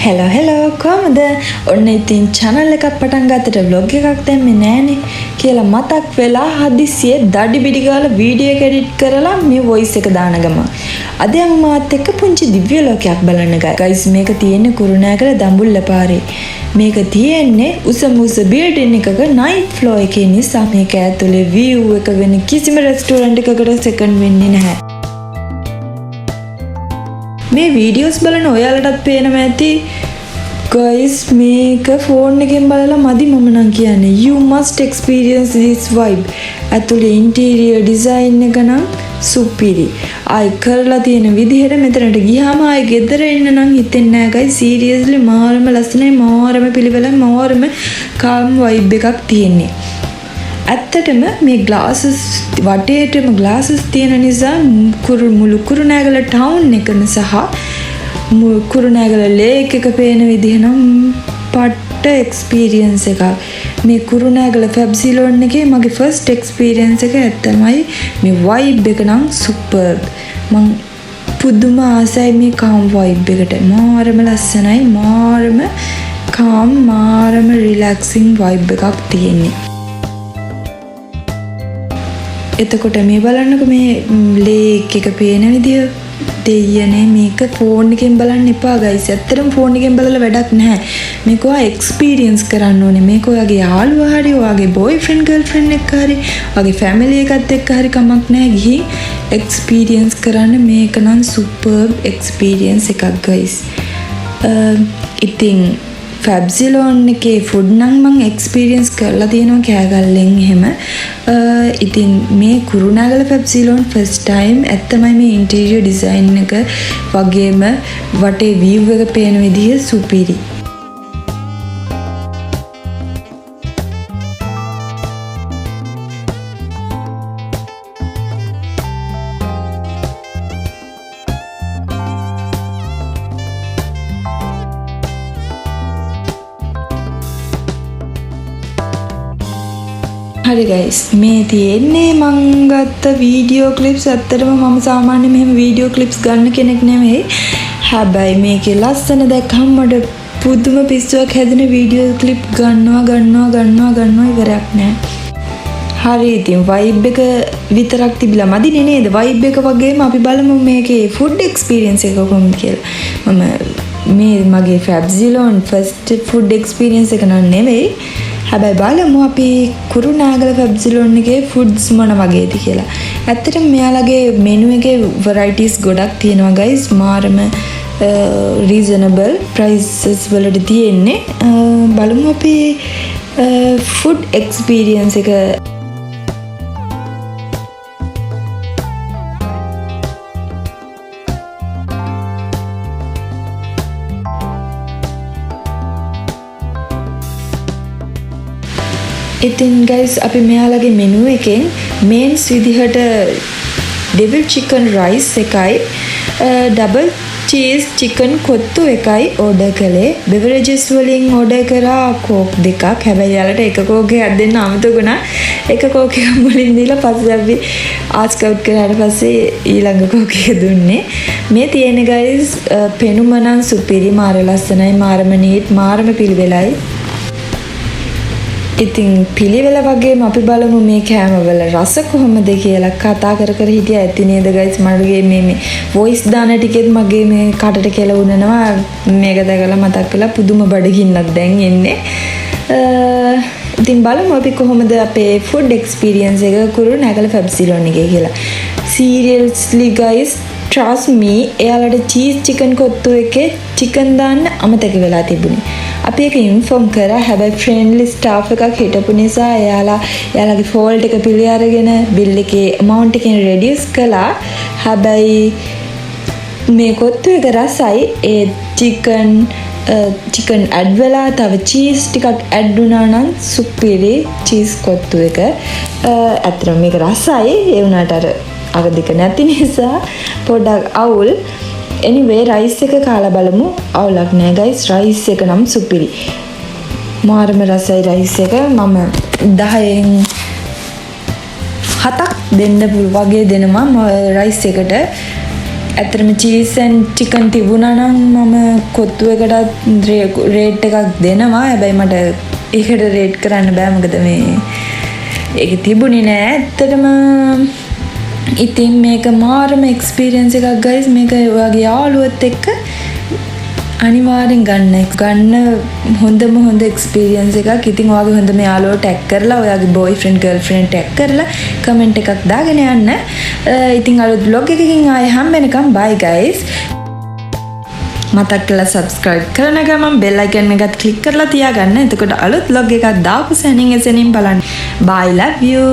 Hello hello, කොහමද? ඔන්න ඉතින් channel එකක් පටන් ගත්තට vlog එකක් දැම්මේ නෑනේ කියලා මතක් වෙලා හදිස්සියේ දඩි බිඩි ගාලා වීඩියෝ එක එඩිට් කරලා මේ වොයිස් එක දාන ගමන්. අද යමු මාත් එක්ක පුංචි දිව්‍ය ලෝකයක් බලන්න ගයිස්. මේක තියෙන්නේ කුරුණෑගල දඹුල්ල පාරේ. මේක තියෙන්නේ උසම උස බිල්ඩින් එකක නයින්ත් ෆ්ලෝර් එකේ නිසා මේක ඇතුලේ view එක වෙන කිසිම රෙස්ටෝරන්ට් එකකට සෙකන්ඩ් වෙන්නේ නැහැ. මේ වීඩියෝස් බලන ඔයාලටත් පේනවා ඇති ගයිස්, මේක ෆෝන් එකෙන් බලලා මදි. මම නම් කියන්නේ you must experience this vibe. ඇතුලේ ඉන්ටීරියර් ඩිසයින් එක නම් සුපිරි. ආයි කරලා තියෙන විදිහට මෙතනට ගියාම ආයි ගෙදර එන්න නම් හිතෙන්නේ නෑ ගයිස්. සීරියස්ලි මාරම ලස්සනයි, මාරම පිළිවෙලයි, මාරම කාම් වයිබ් එකක් තියෙන්නේ. ඇත්තටම මේ ග්ලාසස් වටේටම ග්ලාසස් තියෙන නිසා මුළු කුරුණෑගල ටවුන් එකම සහ කුරුණෑගල ලේක් එක පේන විදිහ නම් පට්ට එක්ස්පීරියන්ස් එකක්. මේ කුරුණෑගල ෆැබ්සිලෝන් එකේ මගේ ෆස්ට් එක්ස්පීරියන්ස් එක ඇත්තමයි. මේ වයිබ් එක නම් සුපර්බ්. මං පුදුම ආසයි මේ කාම් වයිබ් එකට. මාරම ලස්සනයි, මාරම කාම්, මාරම රිලැක්සිං වයිබ් එකක් තියෙන්නේ. එතකොට මේ බලන්නකො මේ ලේක් එක පේන විදිය. දෙයියනේ, මේක ෆෝන් එකෙන් බලන්න එපා ගයිස්. ඇත්තටම ෆෝන් එකෙන් බලලා වැඩක් නැහැ. මේක ඔයා එක්ස්පීරියන්ස් කරන්න ඕනේ. මේක ඔයාගේ යාළුවා හරි, ඔයාගේ බොයිෆ්‍රෙන්ඩ් ගර්ල්ෆ්‍රෙන්ඩ් එක්ක හරි, ඔයාගේ ෆැමිලි එකත් එක්ක හරි කමක් නැහැ, ගිහින් එක්ස්පීරියන්ස් කරන්න. මේක නම් සුපර්බ් එක්ස්පීරියන්ස් එකක් ගයිස්. ඉතින් ෆැබ්සිලෝන් එකේ ෆුඩ් නම් මං එක්ස්පීරියන්ස් කරලා තියෙනවා කෑගල්ලෙන් එහෙම. ඉතින් මේ කුරුණෑගල ෆැබ්සිලෝන් ෆස්ට් ටයිම් ඇත්තමයි. මේ ඉන්ටීරියර් ඩිසයින් එක වගේම වටේ වීව් එක පේන විදිහ සුපිරි. හරි ගයිස්, මේ තියෙන්නේ මං ගත්ත වීඩියෝ ක්ලිප්ස්. ඇත්තටම මම සාමාන්‍යයෙන් මෙහෙම වීඩියෝ ක්ලිප්ස් ගන්න කෙනෙක් නෙමෙයි. හැබැයි මේකේ ලස්සන දැක්කම මට පුදුම පිස්සුවක් හැදෙන, වීඩියෝ ක්ලිප් ගන්නවා ගන්නවා ගන්නවා ගන්නවා, ඉවරයක් නෑ. හරි, ඉතින් වයිබ් එක විතරක් තිබිලා මදිනේ නේද? වයිබ් එක වගේම අපි බලමු මේකේ ෆුඩ් එක්ස්පීරියන්ස් එක කොහොමද කියලා. මම මේ මගේ ෆැබ්සිලෝන් ෆස්ට් ෆුඩ් එක්ස්පීරියන්ස් එක නන් නෙවෙයි. හැබැයි බලමු අපි කුරුණෑගල ෆැබ්සිලෝන් එකේ ෆුඩ්ස් මොන වගේද කියලා. ඇත්තටම මෙයාලගේ මෙනු එකේ වරයිටිස් ගොඩක් තියෙනවා ගයිස්. මාරම රීසනබල් ප්‍රයිසස් වලට තියෙන්නේ. බලමු අපි ෆුඩ් එක්ස්පීරියන්ස් එක. ඉතින් ගයිස්, අපි මෙයාලගේ මෙනු එකෙන් මේන්ස් විදිහට ඩෙවිල් චිකන් රයිස් එකයි ඩබල් චීස් චිකන් කොත්තු එකයි ඕඩර් කළේ. බෙවරේජස් වලින් ඕඩර් කරා කෝක් දෙකක්. හැබැයි එයාලට එක කෝක් එකක් දෙන්න අමතක වුණා. එක කෝක් එකක් මුලින් දීලා පස්සේ අපි ආස්ක් අවුට් කරාට පස්සේ ඊළඟ කෝක් එක දුන්නේ. මේ තියෙන ගයිස් පෙනුම නම් සුපිරි, මාර ලස්සනයි, මාරම නීට්, මාරම පිළිවෙලයි. ඉතින් පිළිවෙල වගේම අපි බලමු මේ කෑමවල රස කොහොමද කියලා. කතා කර කර හිටියා ඇති නේද ගයිස්? මගේ මේ මේ වොයිස් දාන ටිකෙත් මගේ මේ කටට කෙලවුනනවා. මේක දැකලා මතක් වෙලා පුදුම බඩගින්නක් දැන් එන්නේ. ඉතින් බලමු අපි කොහොමද අපේ ෆුඩ් එක්ස්පීරියන්ස් එක කුරුණෑගල ෆැබ්සිලෝන් එකේ කියලා. සීරියස්ලි ගයිස්, ට්‍රස්ට් මී, එයාලට චීස් චිකන් කොත්තු එකේ චිකන් දාන්න අමතක වෙලා තිබුණේ. අපි ඒක ඉන්ෆෝම් කරා. හැබැයි ෆ්‍රෙන්ඩ්ලි ස්ටාෆ් එකක් හිටපු නිසා එයාලා එයාලගේ ෆෝල්ට් එක පිළි අරගෙන බිල් එකේ ඇමවුන්ට් එකෙන් රෙඩියුස් කළා. හැබැයි මේ කොත්තු එක රසයි. ඒ චිකන් චිකන් ඇඩ් වෙලා තව චීස් ටිකක් ඇඩ් වුණා නම් සුපිරි චීස් කොත්තු එක. ඇත්තටම මේක රසයි. ඒ වුණාට අර අර දෙක නැති නිසා පොඩ්ඩක් අවුල්. එනිවේ, රයිස් එක කාලා බලමු. අවුලක් නෑ ගයිස්, රයිස් එක නම් සුපිරි. මාරම රසයි රයිස් එක. මම 10න් 7ක් දෙන්න පුළුවන් වගේ දෙනවා රයිස් එකට. ඇත්තටම චීස් ඇන්ඩ් චිකන් තිබුණා නම් මම කොත්තු එකටත් රේට් එකක් දෙනවා. හැබැයි මට ඒකට රේට් කරන්න බෑ, මොකද මේ ඒක තිබුණේ නෑ ඇත්තටම. ඉතින් මේක මාරම එක්ස්පීරියන්ස් එකක් ගයිස්. මේක ඔයාගේ යාළුවොත් එක්ක අනිවාර්යෙන් ගන්න ගන්න හොඳම හොඳ එක්ස්පීරියන්ස් එකක්. ඉතින් ඔයාගේ හොඳම යාළුවෝ ටැග් කරලා, ඔයාගේ බොයිෆ්‍රෙන්ඩ්, ගර්ල්ෆ්‍රෙන්ඩ් ටැග් කරලා කමෙන්ට් එකක් දාගෙන යන්න. ඉතින් අලුත් ව්ලොග් එකකින් ආයෙ හම්බ වෙනකම් බයි ගයිස්. මතක් කරලා සබ්ස්ක්‍රයිබ් කරන ගමන් බෙල් අයිකන් එකත් ක්ලික් කරලා තියාගන්න. එතකොට අලුත් ව්ලොග් එකක් දාපු සැනින් එසැනින් බලන්න. Bye, love you.